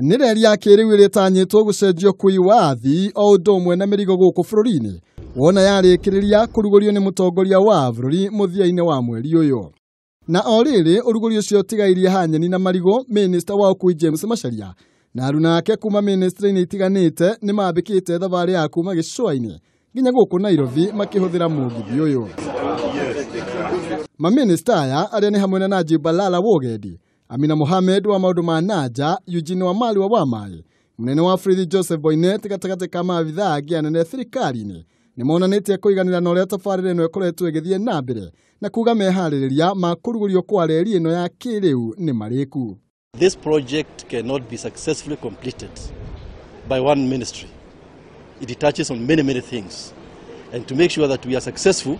Nĩ reri ya kĩrĩu ĩrĩa ĩtanyĩtwo gũcenjio ũkui wa athii o ũndũ ũmwe na mĩrigo gũkũ bũrũri-inĩ wona yarĩkĩrĩria kũrugũrio nĩ mũtongoria wa bũrũri mũthia-inĩ wa mweri ũyũ. Na o rĩrĩ ũrugũri ũcio ũtigairie ha nyeni na marigũ, minista wa ũkui James Macharia na aruna ake kuma ministry-inĩ itiganĩte nĩ mambĩkĩte thabarĩ ya kuma gĩcũa-inĩ nginya gũkũ Nairobi makĩhũthĩra mũgithi ũyũ. Maminista aya arĩa nĩ hamwe na Najib Balala wa ũgendi, Amina Mohamed wa maũndũ ma nanja, Eugene Wamalwa wa maĩ, mũnene wa borithi Joseph Boinnet gatagatĩ ka maabithaa angĩ anene thirikari-inĩ nĩ monanĩtie kũiganĩra na ũrĩa tabarĩra ĩno ĩkoretwo ĩgĩthiĩ na mbere na kuga meharĩrĩria ma kũrugũrio kwa reri ĩno ya kĩrĩu nĩ marĩku. This project cannot be successfully completed by one ministry. It touches on many, many things. And to make sure that we are successful,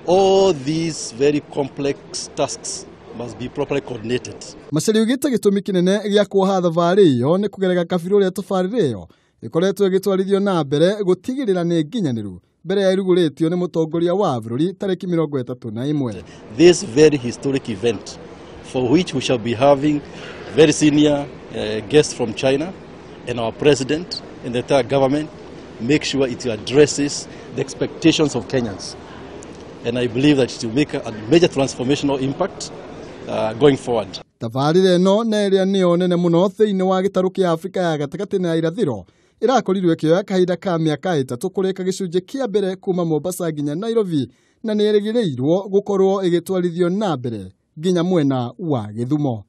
all these very complex tasks must be properly coordinated. Macharia augĩte gĩtũmi kĩnene gĩa kuoha thabarĩ ĩyo nĩ kũgerera kabirũ ũrĩa tabarĩra ĩyo ĩkoretwo ĩgĩtwarithio na mbere gũtigĩrĩra nĩ nginyanĩru mbere ya ĩrugũrĩtio nĩ mũtongoria wa bũrũri tarĩki 31. This very historic event, for which we shall be having very senior guests from China and our president and the entire government, make sure it addresses the expectations of Kenyans. And I believe that it will make a major transformational impact going forward. Tabarĩra ĩno na ĩrĩa nĩyo nene mũno thĩinĩ wa gĩtarũ kĩa Afrika ya gatagatĩ na ya irathĩro ĩrakorirwo ĩkĩoya kahinda ka mĩaka 3 kũrĩka gĩcunjĩ kĩa mbere kuma Mombasa nginya Nairobi na nĩ ĩrĩgĩrĩirwo gũkorwo ĩgĩtwarithio na mbere nginya mwena wa Gĩthumo.